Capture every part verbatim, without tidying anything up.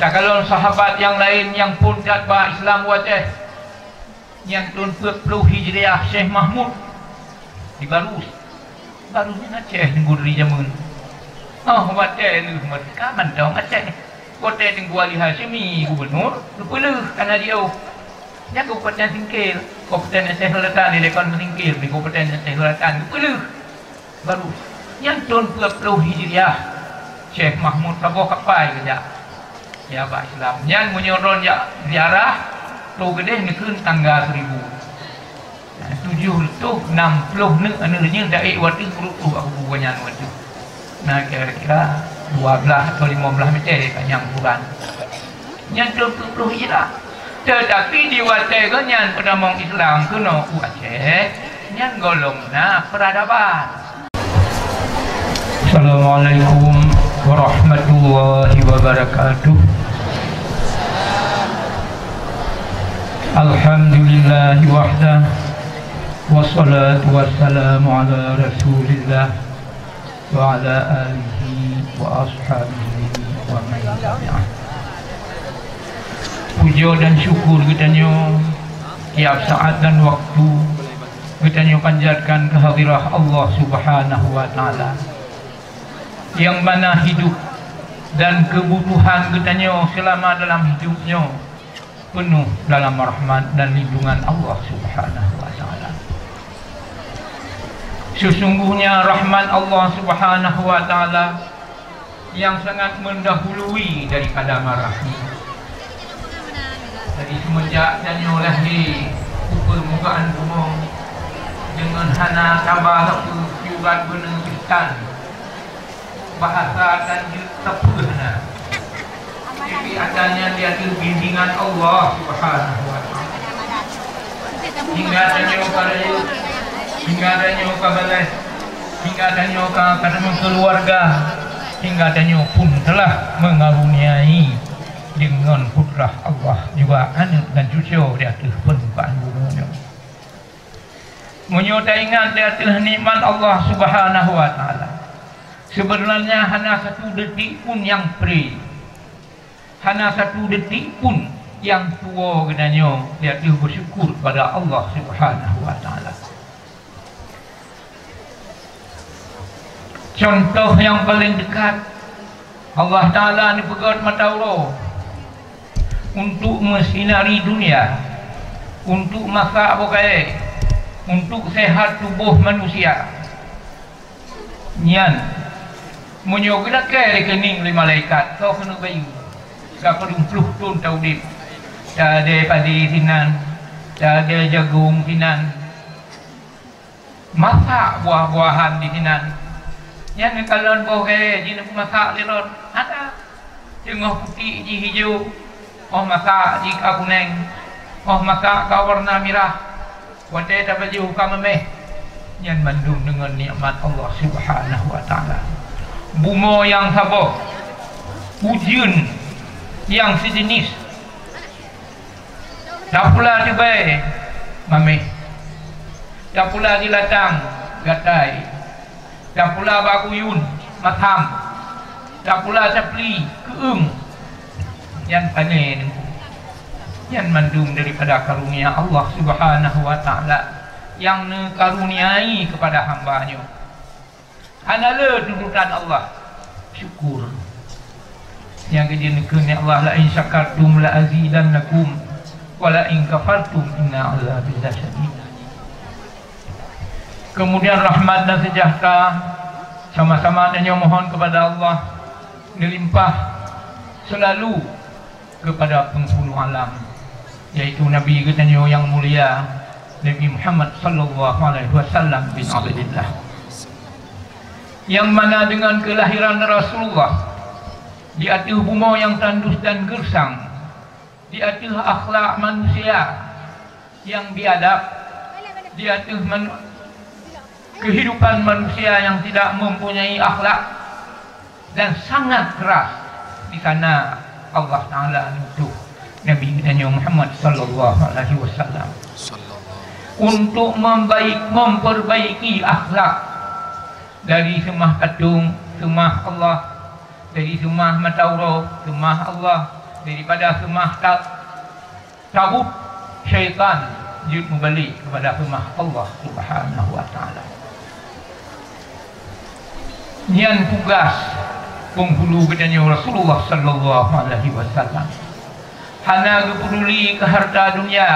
Takalon sahabat nyang laén nyang phon that ba Islam watée nyan thon peuet ploh Hijriah, Syekh Mahmud di Barus. Barus nyan Aceh Teungku dari jameun. Oh, watée lheueh meurdeka mantong Aceh. Watée Teungku Ali Hasyimi gubernur, geupeuleueh kana jiôh. Nyan Kabupaten Singkil, Kabupaten Aceh Selatan, dilée kon Meusingkil, di Kabupaten Aceh Selatan, geupeuleueh. Barus. Nyan thon peuet ploh Hijriah, Syekh Mahmud saboh kapai geujak. Ya, bak Islam. Nyan meunyoe droen jak ziarah, to keudeh neukheun tangga seribu. Tujoh reutôh nam ploh neuk aneuk nyoe daék watée peuruek-peuruek aku bubuh nyan watée. Nah, kira-kira dua belas atau lima belas meter panyang ukuran. Nyan thon peuet ploh Hijrah. Tetapi di watée geuh nyan peutamong Islam keunoe u Aceh, nyan gohlom na peradaban. Assalamualaikum warahmatullahi wabarakatuh. Alhamdulillahi wahdah, wassalatu wassalamu ala Rasulillah wa ala alihi wa ashabihi wa man tabi'ah. Puja dan syukur geutanyoe tiap saat dan waktu geutanyoe panjatkan keu hadirah Allah Subhanahu wa Ta'ala, nyang mana hidup dan keubutuhan geutanyoe seulama dalam hidup nyoe peunoh dalam rahmat dan lindungan Allah Subhanahu wa Ta'ala. Sesungguhnya rahmat Allah Subhanahu wa Ta'ala yang sangat mendahului daripada marahnya. Jadi, semenjak tanyoe lahé u peurmukaan bumoe deungon hana tabah peue siurat beuneuk Kristen, bahasa dan jeuet sapeue hana. Tapi adanya di ateueh bimbingan Allah Subhanahu wa Ta'ala. Hingga tanyoe ka rayeuk, hingga tanyoe ka baleh, hingga tanyoe ka, ka tameukeuluwarga, hingga tanyoe pun telah mengaruniai dengan kudrah Allah juga aneuk dan cucu di ateueh peurmukaan bumoe nyoe. Meunyoe taingat di ateueh nikmat Allah Subhanahu wa Ta'ala, sebenarnya hana satu detik pun nyang pré, hana satu detik pun nyang tuwoe geutanyoe di ateueh bersyukur pada Allah Subhanahu wa Ta'ala. Contoh nyang paleng dekat, Allah Ta'ala neupeugét mata uroe untuk meusinari dunia, untuk masak bukée, untuk sehat tuboh manusia. Nyan, meunyoe geulakée rekening lé malaikat, soe keuneuk bayeue? Ka padum ploh thon taudeb, tadée padé sinan, tadée jagong sinan. Masak buah-buahan di sinan. Nyan kalon boh gée jih masak lé lôn. Ada. Teungoh putéh jih hijau. Oh masak jih ka kuneng. Oh masak ka warna mirah. Watée tapajoh ka mameh. Nyan mandum deungon nikmat Allah Subhanahu wa Ta'ala. Bumoe nyang saboh. Ujeuen nyang sijeuniih. Tapula teubai, mameh. Tapula silatang, gatai. Tapula bak kuyun, masam. Tapula sapli, keueung. Nyan pané nyoe. Nyan mandum daripada karunia Allah Subhanahu wa Ta'ala nyang neukaruniai keupada hamba nyoe. Hana le tuntutan Allah. Syukur. Nyang geujeuet kheun lé Allah, "La in syakartum la azidannakum, wa la in kafartum inna azabi lasyadid." Kemudian rahmat dan sejahtera sama-sama tanyoe mohon kepada Allah, neulimpah selalu kepada penghulu alam, yaitu Nabi geutanyoe nyang mulia, Nabi Muhammad sallallahu alaihi wasallam bin Abdillah. Nyang mana dengan kelahiran Rasulullah di ateueh bumoe nyang tandus dan gersang, di ateueh akhlak manusia nyang biadab, di ateueh manu-, kehidupan manusia yang tidak mempunyai akhlak dan sangat keras, di sana Allah Ta'ala utus Nabi geutanyoe Muhammad sallallahu alaihi wasallam untuk membaik-, memperbaiki akhlak dari seumah patung, seumah Allah, dari seumah mata uroe, seumah Allah, Daripada seumah ta-, taub, syaitan jeuet meubalek keupada seumah Allah Subhanahu wa Taala. Nyan tugaih peunghulu geutanyoe Rasulullah sallallahu alaihi wasallam. Hana geupeuduli keu hareuta dunia,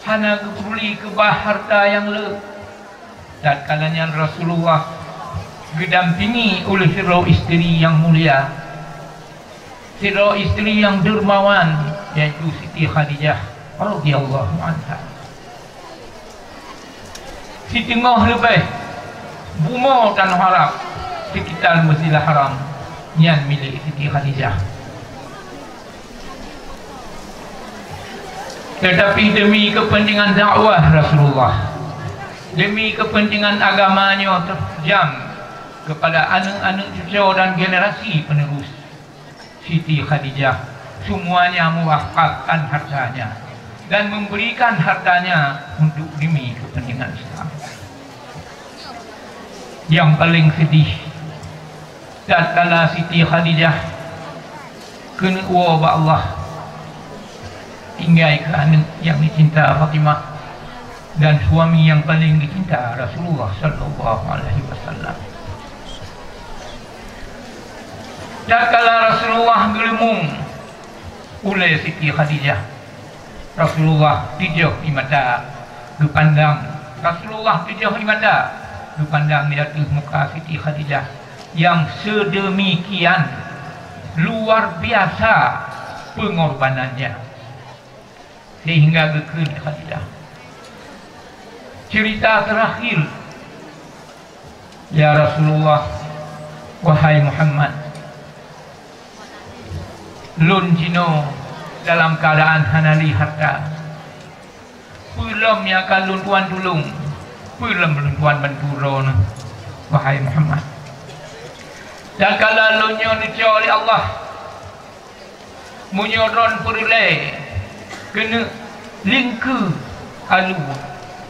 hana geupeuduli keu bah hareuta nyang le. Tatkala nyan Rasulullah geudampingi oleh sidroe istri nyang mulia, sidroe istri nyang dermawan, yaitu Siti Khadijah radhiyallahu anha. Siteungoh leubeh bumoe tanoh Arab sekitar Masjidil Haram nyan milék Siti Khadijah. Tetapi demi kepentingan dakwah Rasulullah, demi kepentingan agama nyoe terpinjam kepada aneuk-aneuk cuco dan generasi penerus, Siti Khadijah semuanya mewakafkan hartanya dan memberikan hartanya untuk demi kepentingan Islam. Nyang paleng seudeh, tatkala Siti Khadijah keuneuk woe bak Allah, tinggai keu aneuk nyang dicinta Fatimah dan suami nyang paleng dicinta Rasulullah sallallahu alaihi wasallam. Tatkala Rasulullah geuleumong ulée Siti Khadijah, Rasulullah tujoh ie mata geupandang. Rasulullah tujoh ie mata geupandang di ateueh muka Siti Khadijah nyang sedemikian luar biasa pengorbanannya, sehingga geukheun Khadijah, "Cerita terakhir, ya Rasulullah, wahai Muhammad, lôn jinoe dalam keadaan hana lé harta. Peue lom nyang ka lôn tuan tulông? Peue lom lôn tuan bantu droeneuh, wahai Muhammad? Dan kala lôn nyoe neucok lé Allah, meunyoe droen peureulée keuneuk lingkeue alu,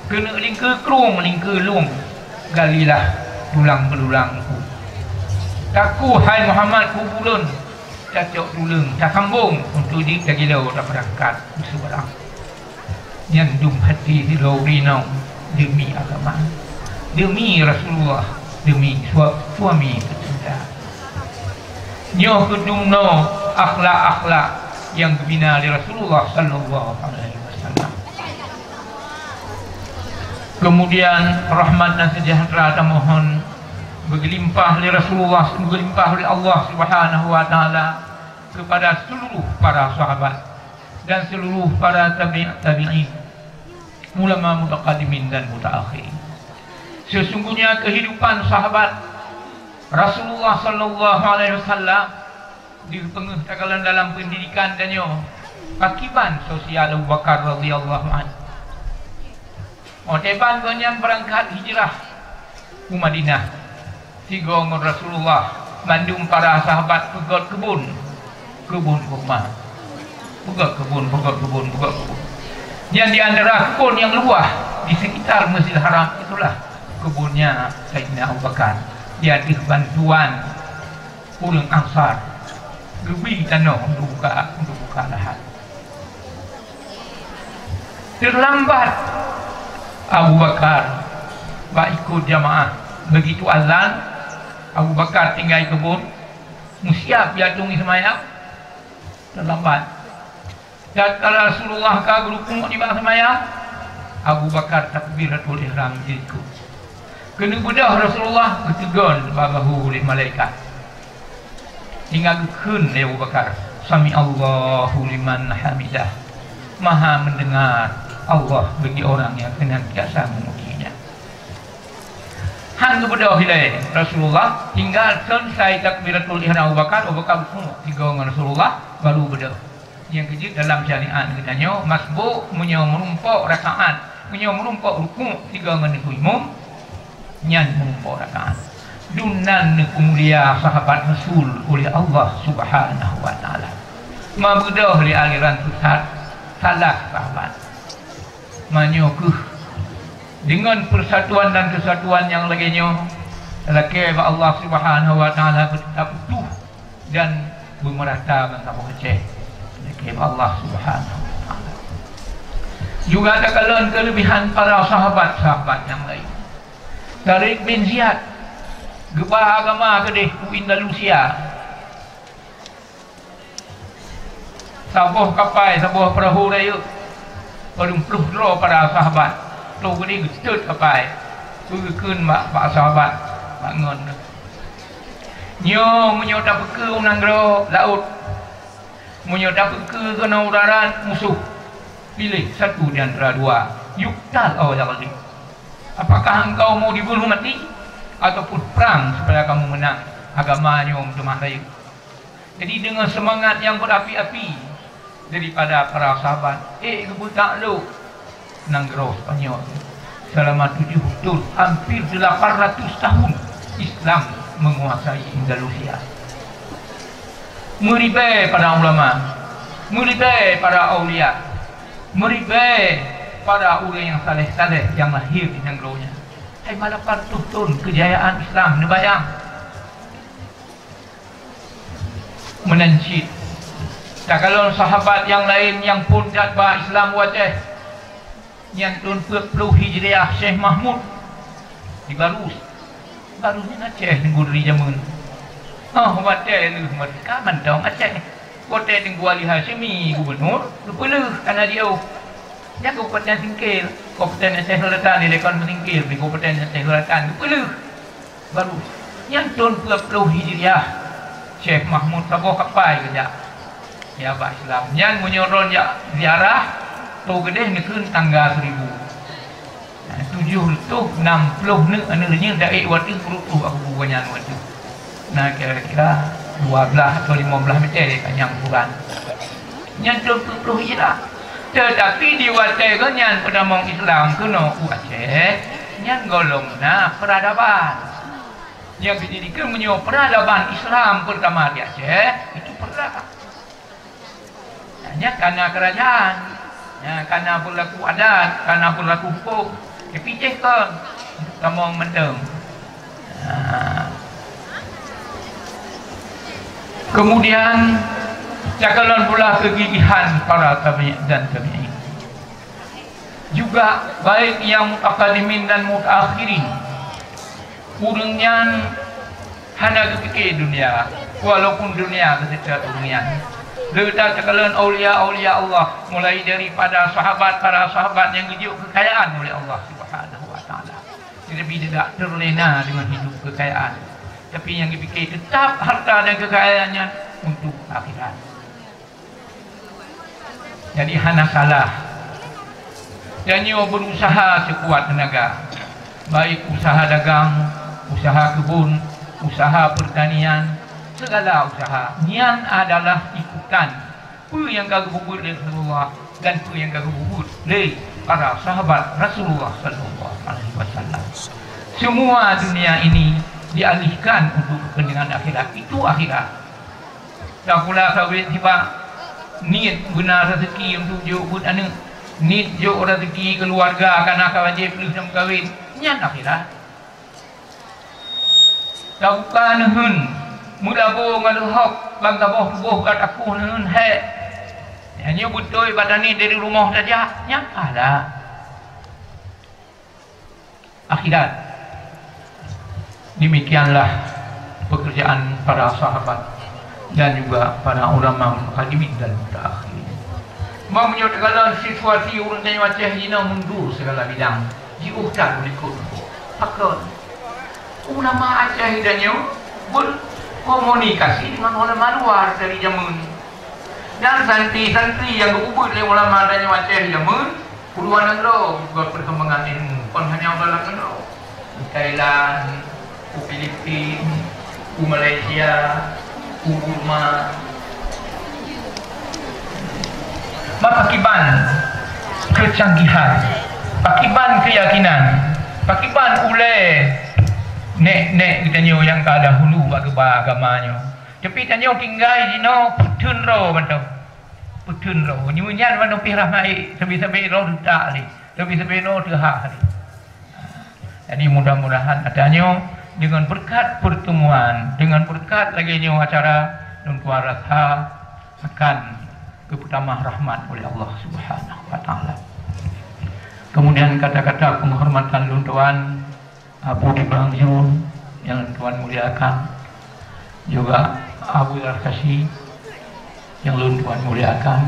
keuneuk lingkeue krueng, lingkeue lueng, galilah tulang beululang ku. Taku, hai Muhammad, kubu lôn, tacok tuleueng, tasambong untuk jeuet tagiloe tabeurangkat beuseurang." Nyan dum hati sidroe ureueng inong demi agama, demi Rasulullah, demi sua-, suami teucinta. Nyoe keuh dumnoe akhlak-akhlak nyang geubina lé Rasulullah sallallahu alaihi wasallam. Kemudian rahmat dan sejahtera tamohon beugeulimpah lé Rasulullah, beugeulimpah lé Allah Subhanahu wa Taala kepada seluruh para sahabat dan seluruh para tabi' tabi'in, ulama mutaqaddimin dan mutaakhirin. Sesungguhnya kehidupan sahabat Rasulullah sallallahu alaihi wasallam dipeungeuh takalon dalam pendidikan tanyoe pakiban sosial Abu Bakar radhiyallahu anhu. Watée ban gobnyan beurangkat hijrah u Madinah, sigoe ngon Rasulullah, mandum para sahabat peugöt keubon, keubon kurma. Peugöt keubon, peugöt keubon, peugöt keubon. Nyan di antara keubon nyang luwah di sekitar Masjidil Haram, itulah keubonnya Saidina Abu Bakar, di ateueh bantuan ureuëng Ansar, geubri tanoh untuk buka, untuk buka lahan. Teulambat Abu Bakar bak ikot jamaah. Begitu azan, Abu Bakar tinggai keubon, meusiab jatong seumayang. Teulambat. Tatkala Rasulullah ka geurukuk nibak seumayang, Abu Bakar takbiratul ihram jeuet ikot. Keuneuk beudôh Rasulullah geuteugon bak bahu lé malaikat. Hingga geukheun lé Abu Bakar, "Sami'allahu liman hamidah." Maha mendengar Allah bagi orang yang senantiasa memujinya. Han geubeudôh ilée Rasulullah, tinggal selesai takbiratul ihram Abu Bakar, Abu Bakar beurukuk sigoe ngon Rasulullah, baru beudôh. Nyang keujeuet dalam syariat geutanyoe, masbuk meunyoe meurumpok rakaat, meunyoe meurumpok rukuk sigoe ngon Teungku Imum, nyan meurumpok rakaat. Dumnan neupeumulia sahabat Rasul uleh Allah Subhanahu wa Taala. Meubeudôh lé aliran sesat, salah sahabat. Meunyoe keuh deungon persatuan dan kesatuan nyang lagée nyoe, lakée bak Allah Subhanahu wa Taala beuteutab utuh dan Beumeurata ngon saboh Aceh. Lakée Allah Subhanahu wa Taala. Juga takalon keulebihan para sahabat-sahabat nyang laén. Tariq bin Ziyad geuba agama keudeh u Andalusia. Saboh kapai, saboh peurahô rayeuk, padum ploh droe para sahabat. Troh keudeh geutot kapai, geukheun bak, bak sahabat, bak ngon. Nyoe meunyoe tapeukeue u nanggroe laôt, meunyoe tapeukeue keunoe u darat musoh, piléh satu di antara dua, yuqtal aw yaghlib. Apakah engkau mau dibunuh mati ataupun perang supaya kamu menang? Agama nyoe meuteumah rayeuk. Jadi deungon seumangat nyang beurapi-api daripada para sahabat, ék geubeutak lok nanggroe Spanyol. Selama tujuh thon, hampir delapan ratus tahun Islam menguasai Andalusia. Meuribée para ulama, meuribée para aulia, meuribée para ureuëng nyang saleh-saleh nyang lahé di nanggroe nyan. Hai, lapan ratus thon keujayaan Islam, neubayang. Meunan cit, takalon sahabat nyang laén nyang phon that ba Islam u Aceh, nyan thon peuet ploh Hijriah, Syekh Mahmud di Barus. Barus nyan Aceh Teungku dari jameun. Oh, watée lheueh meurdeka mantong Aceh. Watée Teungku Ali Hasyimi gubunur, geupeuleueh kana jiôh. Nyan Kabupaten Singkil, Kabupaten Aceh Selatan, dilée kon Singkil, di Kabupaten Aceh Selatan, geupeuleueh. Barus. Nyan thon peuet ploh Hijriah, Syekh Mahmud saboh kapai geujak. Ya, bak Islam. Nyan meunyoe droen jak ziarah, troh keudeh neukheun tangga seribu. Nah, tujoh reutôh nam ploh neuk aneuk nyan daék wateuh peurutoh aku buka nyan wateuh. Nah, kira-kira dua belas atau lima belas meter deh panyang ukuran. Nyan thon peuet ploh Hijrah. Tetapi di watée geuh nyan peutamong Islam keunoe u Aceh, nyan gohlom na peradaban. Nyang geujadikan meunyoe peradaban Islam pertama di Aceh, itu perang. Nyan kana kerajaan, nyan kana berlaku adat, kana berlaku hukum. Tapi ceh kon, tamong mantong. Nah. Kemudian, takalon pula kegigihan para tabi' dan tabi'in. Juga baik nyang mutaqaddimin dan mutaakhirin. Ureuëng nyan hana geupike dunia, walaupun dunia geuseucat ureuëng nyan. Leuta takalon aulia-aulia Allah, mulai daripada sahabat, para sahabat nyang geujok keukayaan oleh Allah Subhanahu wa Taala. Tetapi tidak terlena dengan hidup kekayaan. Tapi nyang geupike tetap harta dan kekayaan nyan untuk akhirat. Jadi hana salah. Tanyoe berusaha sekuat tenaga, baik usaha dagang, usaha kebun, usaha pertanian, segala usaha. Nyan adalah ikutan peue nyang ka geupeubuet lé Rasulullah dan peue nyang ka geupeubuet lé para sahabat Rasulullah sallallahu alaihi wasallam. Semua dunia ini dialihkan untuk kepentingan akhirat. Itu akhirat. Tapula kawin sibak niet beuna rezeki untuk jok buet aneuk, niet jok rezeki keuluwarga kana ka wajéb lheueh meukawen, nyan akhirat. Tabuka neuheun, meulabô ngon leuhok ban saboh tuboh ka takoh neuheun hék. Nyan nyoe beutôi bak tanit dari rumoh tajak, nyan pahala. Akhirat. Demikianlah pekerjaan para sahabat dan juga para ulama mutaqaddimin dan mutaakhirin. Meunyoe takalon situasi ureuëng tanyoe Aceh jinoe mundur segala bidang, jiôh that u likot. Pakon? Ulama Aceh tanyoe berkomunikasi dengan ulama luar dari jameun. Dan santri-santri nyang geupeubuet lé ulama tanyoe Aceh jameun, u luwa nanggroe juga perkembangan ilmu, kon hanya u dalam nanggroe. U Thailand, u Filipin, u Malaysia, u Burma. Bah pakiban kecanggihan, pakiban keyakinan, pakiban ulée nek-nek geutanyoe nyang ka dahulu bak geuba agama nyoe. Tapi tanyoe tinggai jinoe peuteun droe mantong. Peuteun droe. Nyoe nyan mantong pih rahmat, sabe-sabe droe teutak lé. Sabe-sabe droe teuhah lé. Jadi mudah-mudahan ata nyoe dengan berkat pertemuan, dengan berkat lagée nyoe acara, Lôn tuan rasa akan geupeutamah rahmat oleh Allah Subhanahu wa Taala. Kemudian kata-kata penghormatan lôn tuan Abu di Banjul yang lôn tuan muliakan, juga Abu Zarkasi yang lôn tuan muliakan,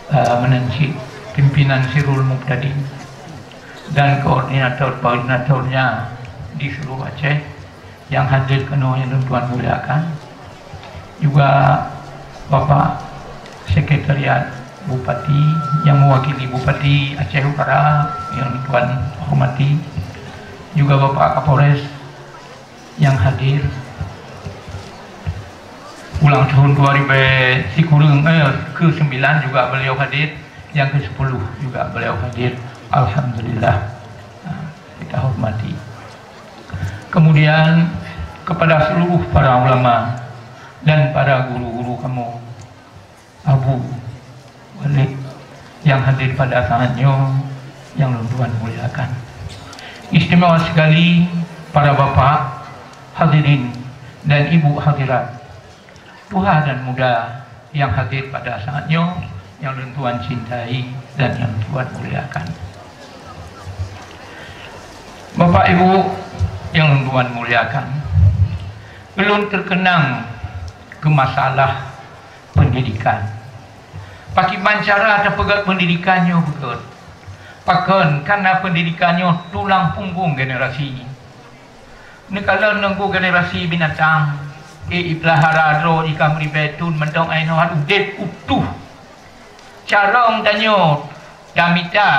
eh, meunan cit pimpinan Sirul Mubtadin dan koordinator-koordinatornya di seluruh Aceh yang hadir keunoe yang lôn tuan muliakan, juga Bapak Sekretariat Bupati yang mewakili Bupati Aceh Utara yang lôn tuan hormati, juga Bapak Kapolres yang hadir. Ulang tahun dua ribu sikureueng, eh, ke sembilan juga beliau hadir, yang ke sepuluh juga beliau hadir. Alhamdulillah. Nah, kita hormati. Kemudian kepada seluruh para ulama dan para guru-guru kamoe, Abu Walid yang hadir pada saat nyoe yang lôn tuan muliakan. Istimewa sekali para bapak hadirin dan ibu hadirat, tua dan muda yang hadir pada saat nyoe yang lôn tuan cintai dan yang lôn tuan muliakan. Bapak Ibu yang lôn tuan muliakan, ulôn terkenang ke masalah pendidikan. Pakiban cara tapeugét pendidikan nyoe beugét? Pakon, karena pendidikan nyoe tulang punggung generasi. Neukalon nunggu generasi binatang, eh, ipelihara droe jih ka meuribèe thon mantong, ai nyoe udép utuh. Carông tanyoe tamita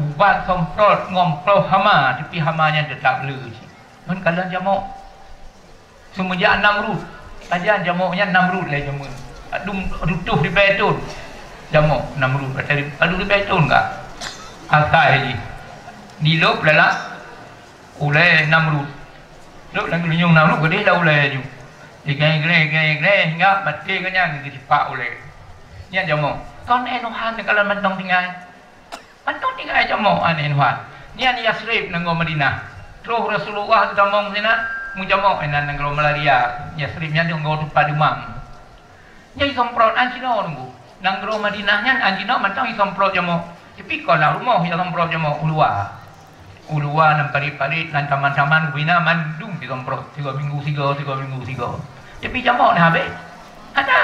ubat semprot ngon ploh hama, tapi hama nyan teutap le cit. Ngon kalon jamok. Seumeujak Namrud, sajan jamok nyan Namrud lé jameun. Adum rutoh ribèe thon. Jamok Namrud, adu ribèe thon ka. Asai jih. Dilôb lalak ulèe Namrud. Lôb lam geulinyueng Namrud, geudeh lam ulèe ju. Digèe-gèe, gèe-gèe, hingga maté geuh nyan geujipak ulèe. Nyan jamok. Kon eh Nuhan kalon mantong tinggai. Mantong tinggai jamok aneuk Nuhan. Nyan Yasrib nanggroe Madinah. Troh Rasulullah geutamong sinan, meujamok inan nanggroe malaria. Yasrib nyan nanggroe teumpat dumam. Nyan jisemprot an cinoe nunggu. Nanggroe Madinah nyan an cinoe mantong jisemprot jamok. Tapi kon lam rumoh jisemprot jamok, u luwa. U luwa, lam parit-parit, lam taman-taman, ubina mandum jisemprot. Sigoe minggu sigoe, sigoe minggu sigoe. Tapi jamok na habéh? Hana.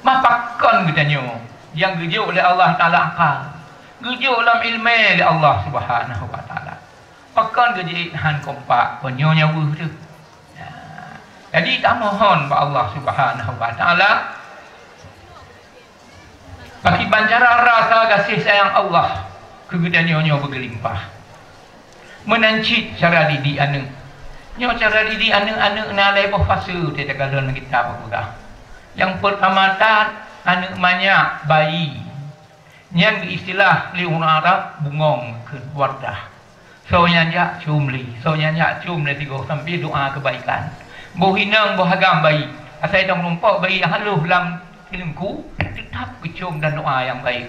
Mah pakon geutanyoe nyang geujok lé Allah Taala akal, geujok lom ileumèe lé Allah Subhanahu wa Taala. Pakon geujiék han kompak, kon nyoe nyang weueh teuh. Ya. Jadi tamohon bak Allah Subhanahu wa Taala, pakiban cara rasa gaséh sayang Allah keu geutanyoe nyoe beugeulimpah. Meunan cit cara didik aneuk. Nyoe cara didik aneuk, aneuk na lhèe boh fase teuh takalon kitab peugah. Nyang peurtama that, aneuk manyak, bayi. Nyan geuistilah lé ureueng Arab bungong kheun, wardah. Soe nyang jak, cium lé. Soe nyang jak, cium lé sigoe sambil doa keubaikan. Boh inong, boh agam bayi. Asai dong rumpok bayi nyang halôh lam teulingku, teutap geucium dan doa nyang baik.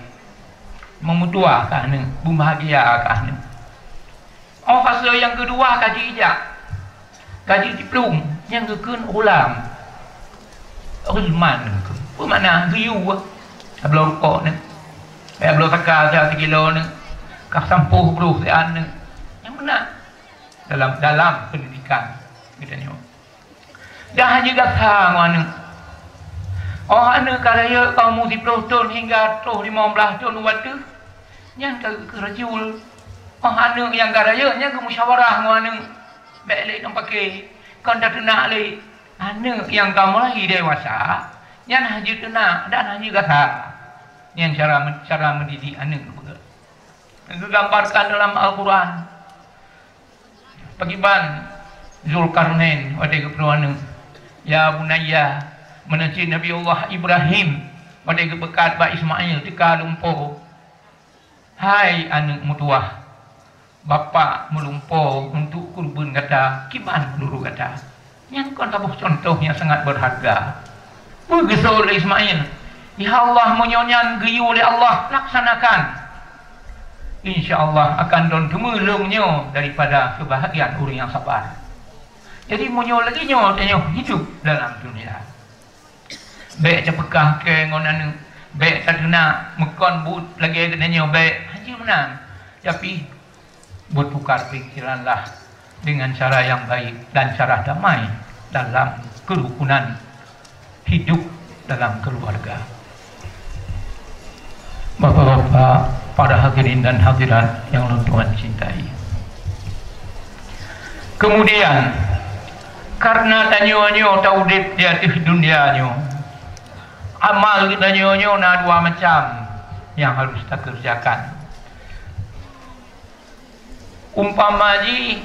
Meumeutuah kah aneuk, beubahgia kah aneuk. Óh fase nyang keudua ka jijak, ka jidiplom, nyang geukheun ghulam. Ghulman geukheun. Peue makna? Geuyue. Ka bloe rukok nyoe. Ka bloe saka siat sikilo nyoe. Ka sampôh broh siat nyoe. Nyang meunan dalam, dalam pendidikan geutanyoe. Dan hana gasa ngon aneuk. Óh aneuk ka rayeuk ka umu siplôh thon hingga troh limong blaih thon u ateueh, nyan ka geukheun rajul. Óh aneuk nyang ka rayeuk nyan geumusyawarah ngon aneuk. Bèk lé nyang paké, kon tateunak lé. Aneuk nyang ka mulai dewasa, nyan hana teunak dan hana gasa. Nyan cara, cara mendidik aneuk. Geugambarkan dalam Al-Quran. Pakiban Zulkarnain watèe geupeurunoe aneuk, "Ya bunayya," meunan cit Nabi Allah Ibrahim watèe geupeukat bak Ismail teuka lumpoe, "Hai aneuk meutuwah, Bapak meulumpoe untuk keureubeuen gata, kiban meunurot gata." Nyan kon saboh cuntoh nyang sangat beurharga. Peue geuseuôt lé Ismail? Ya Allah, meunyoe nyan geuyue lé Allah, laksanakan. Insya Allah akan lôn teumé lôn nyoe daripada keubahgiaan ureueng nyang sabar. Jadi meunyoe lagée nyoe tanyoe hidup dalam dunia, bék tapeugah kée ngon aneuk, bék tateunak meukon buet lagée geutanyoe bék, hana meunan. Tapi bertukar pikiranlah dengan cara yang baik dan cara damai dalam kerukunan hidup dalam keluarga. Bapak-bapak, para hadirin dan hadirat yang lôn tuan cintai. Kemudian, karena tanyoe nyoe taudeb di ateueh dunia nyoe, amal tanyoe nyoe na dua macam yang harus takerjakan. Umpama jih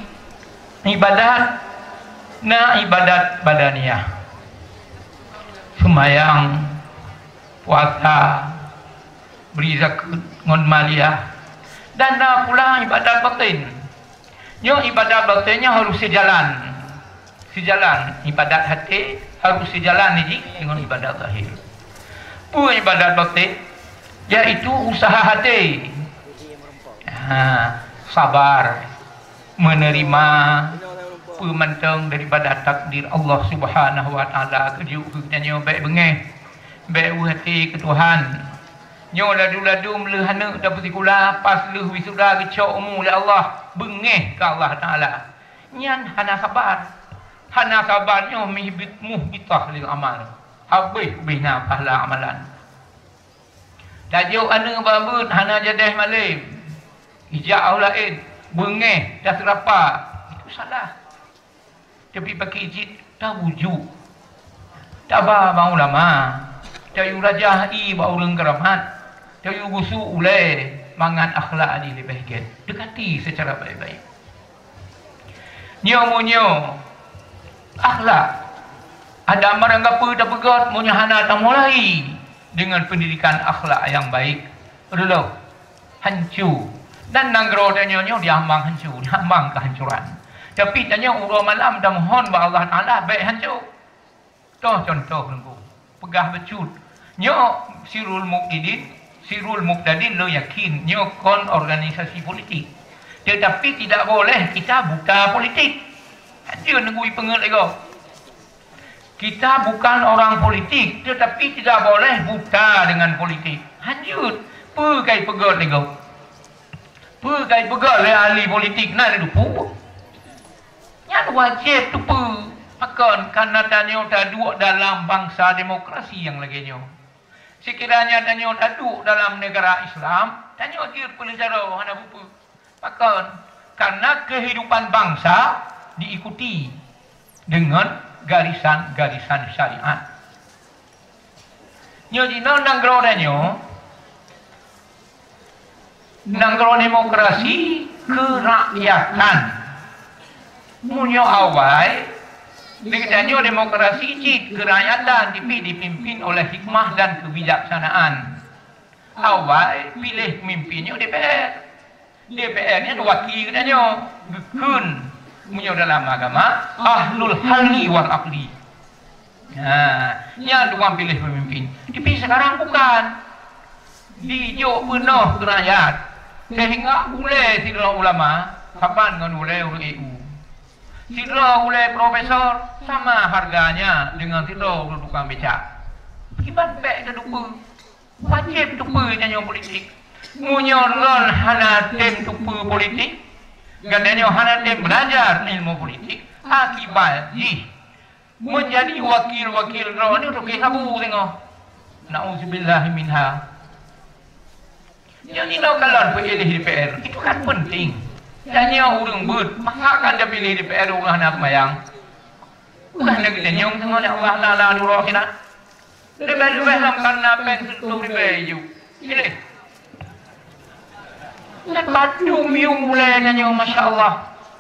ibadat, na ibadat badaniah, seumayang, puasa, bri zakeuet ngon maliah, dan na pula ibadat batin. Nyoe ibadat batin nyoe harus sijalan. Sijalan ibadat até harus sijalan jih deungon ibadat zahir. Peue ibadat batin? Yaitu usaha até. Ha, sabar, menerima peue mantong daripada takdir Allah Subhanahu wa Taala. Keujeuet keu tanyoe bék beungéh, bék ueh até keu Tuhan. Nyoe ladu-ladu meuleuh aneuk tapeusikula, pas lheueh wisuda geucok umu lé Allah, beungéh keu Allah Taala. Nyan hana sabar. Hana sabar nyoe mihbit-, muhbitah lil amal. Habéh ubé na pahala amalan. Tajok aneuk bak beuet hana jadéh malém. Ijak u laén, beungéh, taseurapa. Itu salah. Tapi pakri cit tabujuk. Taba bak ulama. Tayue rajah ié bak ureuëng keuramat. Tayue gusok ulée mangat akhlak jih leubeh gét. Dekati secara baik-baik. Nyoe meunyoe akhlak, adak barang gapeue tapeugét meunyoe hana tamulai dengan pendidikan akhlak yang baik, reuloh, hanco. Dan nanggroe tanyoe nyoe diambang hanco, diambang kehancuran. Tapi tanyoe uroe malam tamohon bak Allah Taala bék hanco. Toh contoh Teungku, peugah bacut. Nyoe Sirul Muqtadin, Sirul Muqtadin lôn yakin nyoe kon organisasi politik. Tetapi tidak boleh kita buta politik. Hanjeuet Teungku ipeungeut lé gob. Kita bukan orang politik, tetapi tidak boleh buta dengan politik. Hanjeuet, peue ka ipeugét lé gob? Peue ka ipeugét lé ahli politik na lé dupu? Nyan wajéb teupeue. Pakon? Karena tanyoe taduek dalam bansa demokrasi nyang lagée nyoe. Sekiranya tanyoe taduek dalam negara Islam, tanyoe jeuet peuleujaroe hana bupeue. Pakon? Karena kehidupan bangsa diikuti dengan garisan-garisan syariat. Nyoe jinoe nanggroe tanyoe, nanggroe demokrasi kerakyatan. Meunyoe awai, lé geutanyoe demokrasi cit kerakyatan, tapi dipimpin oleh hikmah dan kebijaksanaan. Awai piléh pemimpin nyoe D P R. D P R nyan wakil geutanyoe, geukheun meunyoe dalam agama, ahlul halli wal aqdi. Ha, nyan tukang piléh pemimpin. Tapi sekarang bukan. Dijok peunoh keu rakyat. Sehingga ulée sidroe ulama saban ngon ulée ureuëng E U. Sidroe ulée profesor sama harganya dengan sidroe ureuëng tukang becak. Kiban bék teudupeue. Wajéb teupeue tanyoe politik. Meunyoe lôn hana tem teupeue politik, geutanyoe hana tem belajar ilmu politik, akibat jih menjadi wakil-wakil droe nyoe toke sabu singoh. Nauzubillah minha. Nyang inoe kalon peuéléh D P R, itu kan penting. Tanyoe ureuëng beuet, masa kan tapiléh D P R ureuëng hana seumayang? Bukan lagée tanyong singoh lé Allah Taala di uroe akhirat. Leubeh-leubeh lam karna péng sireutôh ribée ju. Piléh. Dan batu mium ulée tanyoe, masya Allah.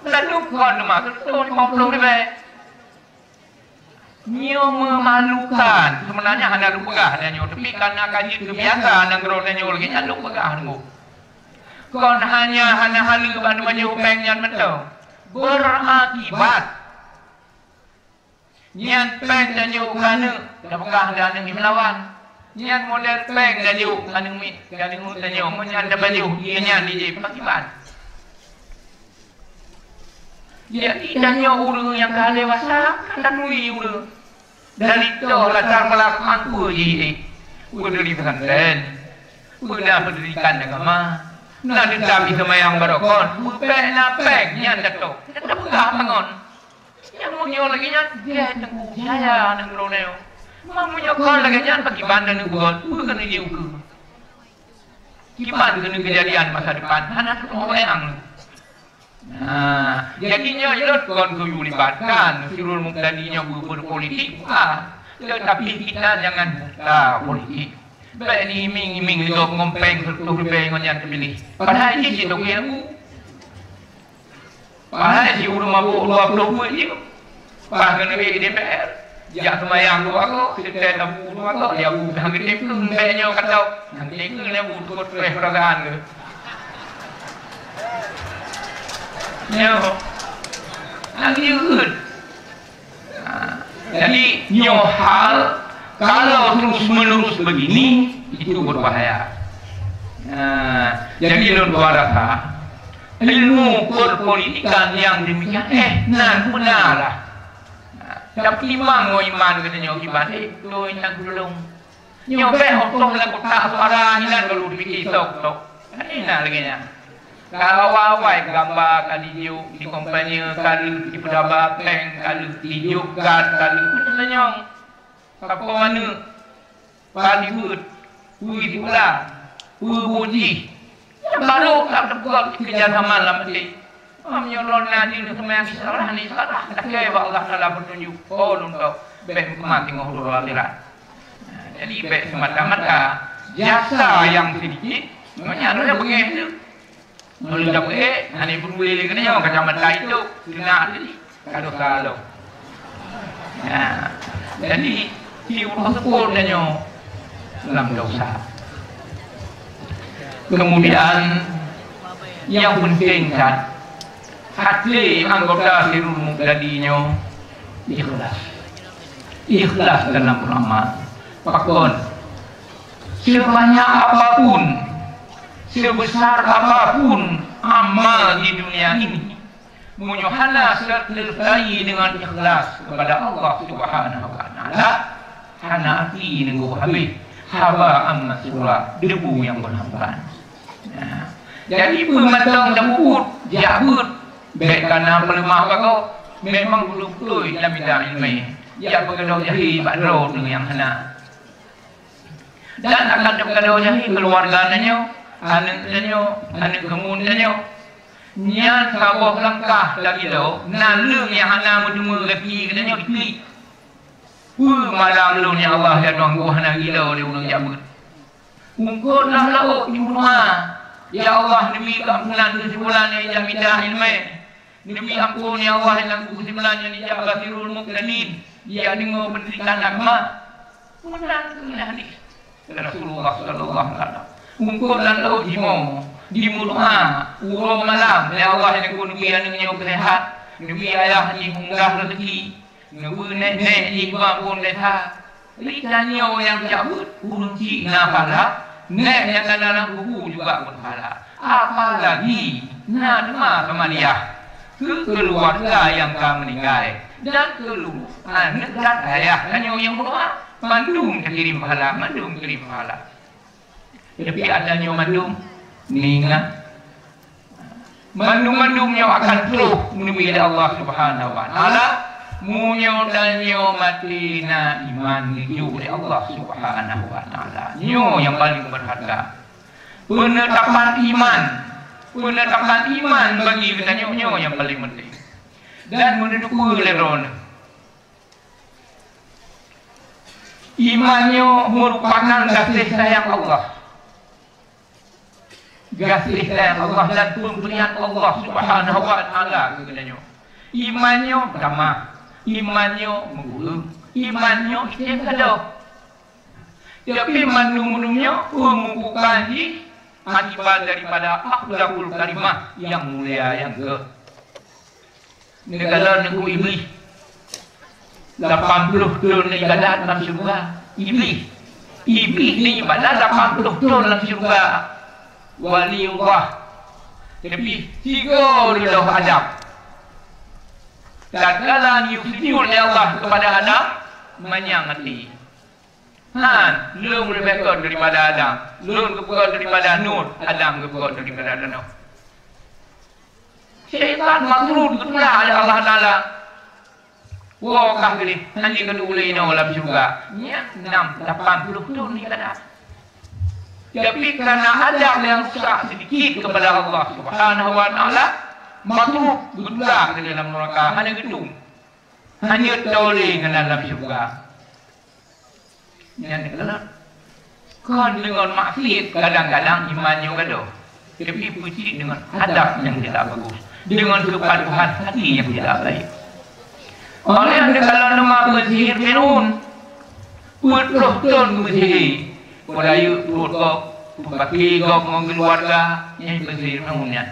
Lalu kon mah sireutôh limong ploh ribée. Nyoe memalukan. Sebenarnya hana lôn peugah tanyoe, tapi karena ka jeuet keubiasa nanggroe tanyoe lagée nyan lôn peugah teungku. Kon hanya hana haleue banmandum péng nyan mantong. Berakibat. Nyan péng tanyoe keu aneuk, tapeugah lé aneuk imeulawan. Nyan model péng tanyoe keu aneuk miet, keu aneuk miet tanyoe, meunyan tapajoh, nyan dijép akibat. Jadi tanyoe ureuëng nyang ka dewasa, ka taturi ureuëng. Dari toh latar belakang peue jih, eh? Peue dari pesantren? Peue na pendidikan agama? Na dendam di seumayang barokon? Peue péng na péng nyan, Dato'? Dato' peugah bangon. Nyang meunyoe lagée nyan, gét teungku, saya aneuk droeneuh. Meunyoe kon lagée nyan, pakriban droeneuh buet? Peue keuneuk jiukeue? Kiban keuneuk keujadian masa depan? Hana teupeue bayang. Nah, jadi nyoe ilot kon kuyue libatkan Sirul Mubtadi nyoe beu-, berpolitik, bukan. Tetapi kita jangan buta politik. Bék ni iming-iming lé gob ngon péng seratus ribèe ngon nyan teupiléh. Padahai jih sidong ilmu. Padahai si ureuëng mabôk dua ploh buet jih. Pas keuneuk di D P R, jak seumayang dua goe, seutét Abu dua goe, di Abu hana geutem keu mbek nyoe ka tau, hana geutem keu lé Abu tukot preh perasaan keu. Nyoe, hana geutem. Ha, jadi nyoe hal kalau terus menerus begini, itu berbahaya. Ha, jadi lôn rasa ilmu perpolitikan yang demikian, eh, nan beuna lah. Tapi timbang ngon iman geutanyoe kiban, eh, beutôi nyang geulong. Nyoe bék otong lam kotak suara inan baru dipike sok-sok. Kan inan lagée nyan. Ka awai-awai gamba ka dijok di kampanye, ka lheueh dipeudaba péng, ka lheueh dijok gat, ka lheueh peutanyong. Sapo manök? Peue jibeuet, peue jiulang, peue buet jih. Nyan barô ka teupeugah keujak zaman lam até. Meunyoe droeneuh na jeuet seumayang salah, ni salah, lakée bak Allah Taala peutunjuk. Oh, lôn tôh, bék meukeumah teungoh uroe akhirat. Jadi, bék semata-mata jasa nyang sedikit, nyoe nyan droeneuh beungéh teuh. Meunurot tapeue, hana peuduli lé keunoe nyoe, kacamata itu, keunak tadi, ka dosa lom. Nah, jadi, si uroe seupôt tanyoe lam dosa. Kemudian, nyang penting that, até anggota Sirul Mubtadi nyoe ikhlas. Ikhlas dalam beramal. Pakon, sebanyak apapun, sebesar apapun amal di dunia ini, meunyoe hana sertai dengan ikhlas kepada Allah Subhanahu wa Taala, hana arti nunggu habéh, haba'an mansura, debu nyang berhamburan. Nah, jadi peue mantong tapeubuet, jak beuet, bék kana peuleumah bagoe, memang beutôi-beutôi tamita iéleumé, jak peugadôh jahé bak droe nyang hana. Dan akan teupeugah jih keuluwarga tanyoe, aneuk tanyoe, aneuk keumuen tanyoe. Nyan saboh langkah tagilo, naleueng nyang hana meuteumé gaki geutanyoe diklik. Peue malam lôn, ya Allah, ya Tuhanku, hana gilo lé ulôn jak beuet. Eungkôt lam laôt jimeudoá, ya Allah, neubri keuampunan keu si fulan nyang jak mita iéleumé. Neubri amphon, ya Allah, nyang geupeusiblah nyan ijak Basirul Muhtadin, ijak deungoe peundidikan agama. Meunan keuh hadis Rasulullah sallallahu alaihi wasallam. Eungkôt lam laôt jimoe, jimeudoá, uroe malam, ya Allah, nyang keu neubri aneuk nyoe seuhat, neubri ayah jih munggah rezeki, neubri nék-nék jih bak phon desya. Di tanyoe nyang jak beuet, ureueng chik na pahala, nék nyang ka na lam kubu juga beupahala. Apalagi na teuma keumadiah keu keuluwarga nyang ka meuninggai dan keu lu-, aneuk dan ayah tanyoe nyang meudoá, mandum takirém pahala, mandum takirém pahala. Tapi ata nyoe mandum, ingat, mandum-mandum nyoe akan troh neubri lé Allah Subhanahu wa Taala. Meunyoe tanyoe maté na iman neujok lé Allah Subhanahu wa Taala. Nyoe nyang paleng berharga. Peunetapan iman, peunetapan iman bagi geutanyoe nyoe nyang paleng penting. Dan meuneupeue lé droeneuh, iman nyoe meurupakan gaséh sayang Allah. Gaséh sayang Allah dan peumberian Allah Subhanahu wa Taala keu geutanyoe. Iman nyoe tamah, iman nyoe meukureueng, iman nyoe item gadôh. Tapi mandum-mandum nyoe peumupukan jih akibat daripada akhlakul karimah nyang mulia nyang gét. Neukalon Teungku Iblih. Lapan ploh thon ibadat lam syeuruga. Iblih. Iblih ibadat lapan ploh thon lam syeuruga. Waliullah. Tapi sigoe reuloh Adam. Tatkala geuyue sujud lé Allah kepada Adam, manyang até. Han, lôn leubeh kon daripada Adam. Lôn geupeugöt daripada Nuh, Adam geupeugöt daripada Nuh. Syaitan matrud geutulak lé Allah Taala. Woe kah keudeh, hana ka ulée inoe lam syeuruga. Nyan nam lapan ploh thon nyan ka. Tapi karena adab nyang rusak sedikit kepada Allah Subhanahu wa Taala, matrud geutulak keudeh lam neuraka, hana geutueng. Hana tolé ngon lam syeuruga. Nyan keuh. Kon deungon maksiet kadang-kadang iman nyoe gadôh. Tapi peucit deungon adab nyang tidak bagus, deungon kepaduhan hati nyang tidak baik. Oleh karena teuma peusihir Firaun, peuet ploh thon meusihir, peurayeuk pruet gob, peupaki gob ngon keuluwarga, nyan peusihir Firaun nyan.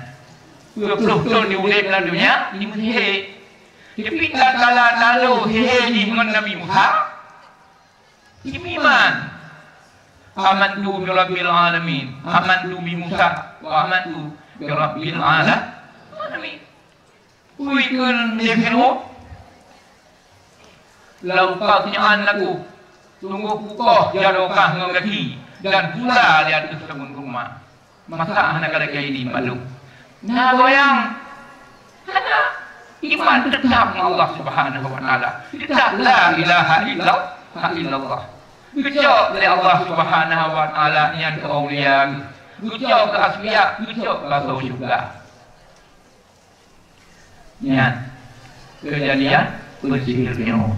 Peuet ploh thon di udeb lam donya, di meusihir. Tapi tatkala talo sihir jih ngon Nabi Musa, Iman. Amantu bi Rabbil Alamin. Amantu bi Musa wa amantu bi Rabbil Ala-, Alamin. Ui kheun lé Firaun, "Lau ka keunyan lagoe, sunggoh kukoh jaroe kah ngon gaki dan gula di ateueh sabon kurma." Masa hana ka lagée ini maklum. Na goyang. Hana. Iman tetap ngon Allah Subhanahu wa Taala. Tetap la ilaha illallah, illallah. Geucok lé Allah Subhanahu wa Taala nyan keu aulia geuh. Geucok keu asfiya, geucok keu asoe syeuruga. Nyan keujadian peusihir nyoe.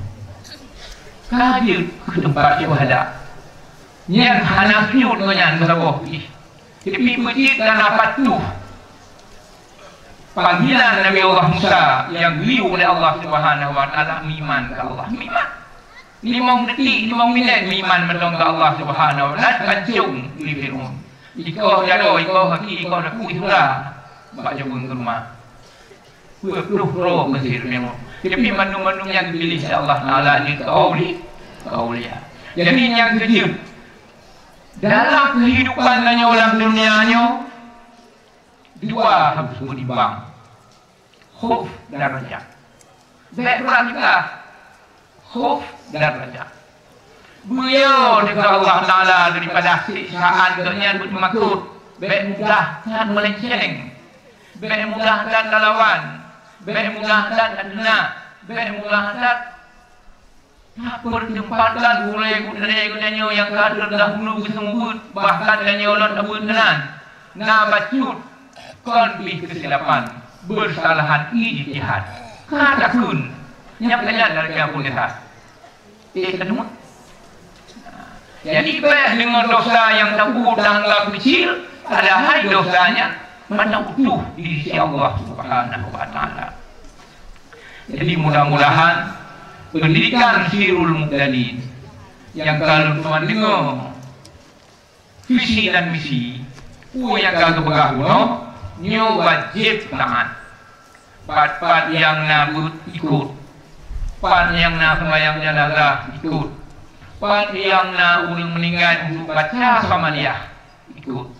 Ka jeuet keu teumpat syuhada. Nyan hana sujud ngon nyan meusaboh pih. Tapi peucit karena patuh panggilan Nabi Allah Musa nyang geuyue lé Allah Subhanahu wa Taala meuiman keu Allah. Meuiman. Limong detik, limong minét meuiman mantong keu Allah Subhanahu wa Taala, pancong lé Firaun. Ikoh jaroe, ikoh gaki, ikoh daku, ikoh gula. Bak jameun kurma. Peuet ploh droe meusihir Firaun. Tapi mandum-mandum nyan geupiléh lé Allah Taala jeuet keu auli-, keu aulia. Jadi nyang keujeuet, dalam keuhidupan tanyoe lam dunia nyoe, dua harôh beutimbang. Khauf dan raja. Bék brat teuka. Khauf dan raja. Beuyo teuka Allah Taala daripada siksaan gobnyan beuteumakot. Bék mudah that meulenceng. Bék mudah that talawan. Bék mudah that tateunak. Bék mudah that tapeuteumpatkan gurée gurée geutanyoe nyang ka teuldahulu geuseumeubeuet, bahkan tanyoe lôn tabeuet meunan. Na bacut kon pih keusilapan, beusalahan ijtihad. Ka takheun, nyang keunan dari kampung desa. Eh, ka deungoe? Jadi, bék deungon dosa nyang tabuet taanggab keucil, padahai dosa nyan mantong utuh di sisi Allah Subhanahu wa Taala. Jadi, mudah-mudahan pendidikan Sirul Mubtadin nyang ka lôn tuan deungoe visi dan misi, peue nyang ka geupeugah bunoe, nyoe wajéb taát. Pat-pat nyang na beuet, ikot. Pat nyang na seumayang janazah, ikot. Pat nyang na ureuëng meuninggai untuk baca Samaliyah, ikot.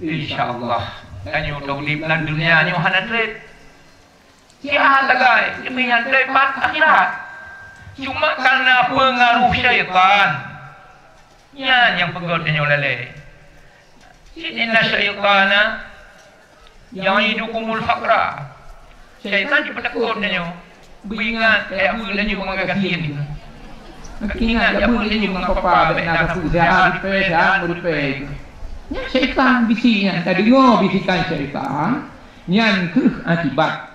Insya Allah, tanyoe udeb lam dunia nyoe hana treb. Siat sagai, demi nyan treb pat akhirat. Cuma karena pengaruh syaitan, nyan nyang peugöt tanyoe lalée. Inna syaitana ya'idukumul faqra. Syaitan jipeutakot tanyoe. Beuingat, jak beuet laju ngon gasien. Ingat, jak beuet laju ngon papa, bék na sapeue, siat ripée, siat meuripée. Nyan syaitan bisi nyan, tadeungoe bisikan syaitan, nyan kheueh akibat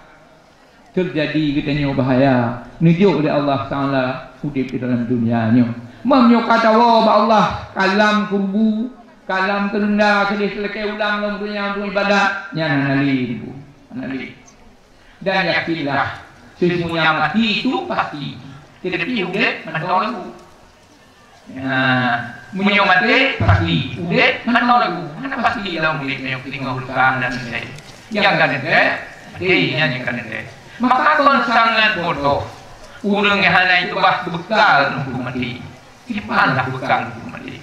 teujadi geutanyoe bahaya, neujok lé Allah Taala udeb di dalam dunia nyoe. Meunyoe ka tawoe bak Allah, ka lam kubu, ka lam teunda, keudeh talakée ulang lam dunia untuk ibadat, nyan hana lé, hana lé. Dan yakinlah, semuanya mati itu pasti. Tetapi udeb mantong lagu. Nah, meunyoe maté, pasti. Udeb, mantong lagu. Hana pasti lom udeb meunyoe teuingoh luka dan sebagainya. Nyang ka teuntée, maté, nyan nyang ka teuntée. Maka kon sangat bodoh ureuëng nyang hana iteubah beukal untuk maté. Simpanlah beukal untuk maté.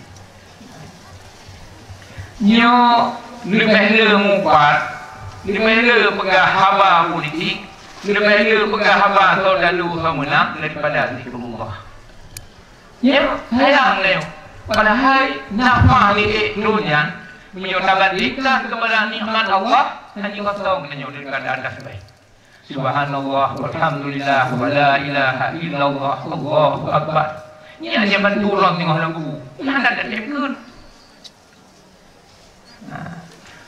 Nyoe leubeh le mupat, leubeh le peugah haba politik, Leubeh le peugah haba soe lalu soe meunang daripada zikrullah. Ya, sayang lé. Padahai nafah di ék thon nyan, meunyoe tabandingkan kepada nikmat Allah, hanya kosong tanyoe daripada atas baik. Subhanallah, walhamdulillah, wa la ilaha illallah, Allahu Akbar. Nyan nyang bantu ureueng teungoh lagu. Nyan ada teukeun.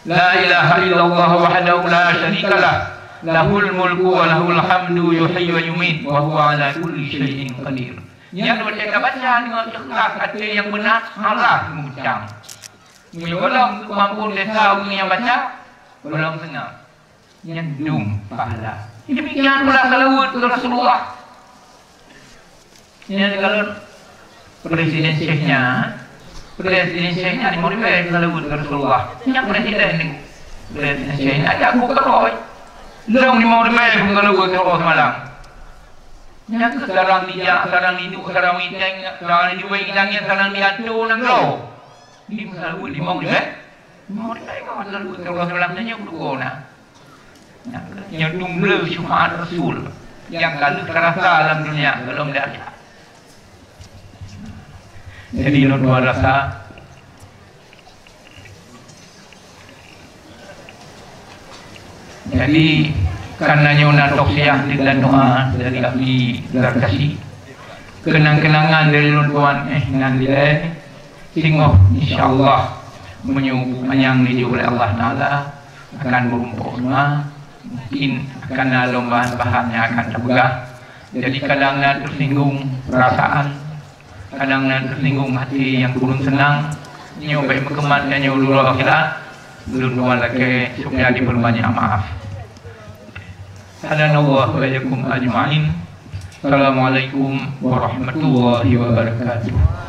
La ilaha illallah wahdahu la syarikalah, lahul mulku wa lahul hamdu, yuhyi wa yumiit, wa huwa ala kulli syai'in qadir. Nyang watée tabaca deungon ikhlas até nyang beuna, Allah meucang. Meunyoe gohlom mampu desya ureuëng nyang baca, gohlom seungab. Nyan dum pahala. Demikian pula salawat keu Rasulullah. Nyan kalau presiden Syekh nyan, presiden Syekh nyan limong ribée salawat keu Rasulullah. Nyan presiden ni. Presiden Syekh nyan ajak ku keurôi. Lom limong ribée ku salawat keu Rasulullah semalam. Nyan keuh sarang dijak, sarang diduek, sarang iteng, sarang diduek, sarang diatu nanggroe. Di salawat limong ribée. Nyoe dum bleu syufaat Rasul nyang ka lheueh tarasa lam dunia, gohlom di akhirat. Jadi, lôn tuan rasa, jadi, karena nyoe na tausiah dan doa dari ahli Zarkasi, kenang-kenangan dari lôn tuan, eh, nan dilée, Singoh, insya Allah, meunyoe buku panyang dijok lé Allah Taala, akan meurumpok teuma, mungkin akan na lom bahan-bahan nyang akan tapeugah. Jadi, kadang na teusinggung perasaan, kadang na teusinggung hati nyang kureueng seunang. Nyoe bék meukeumah tanyoe uroe akhirat, lôn tuan lakée supaya dipeurbanyak maaf. Hadanallahu wa iyyakum ajma'in. Assalamualaikum warahmatullahi wabarakatuh.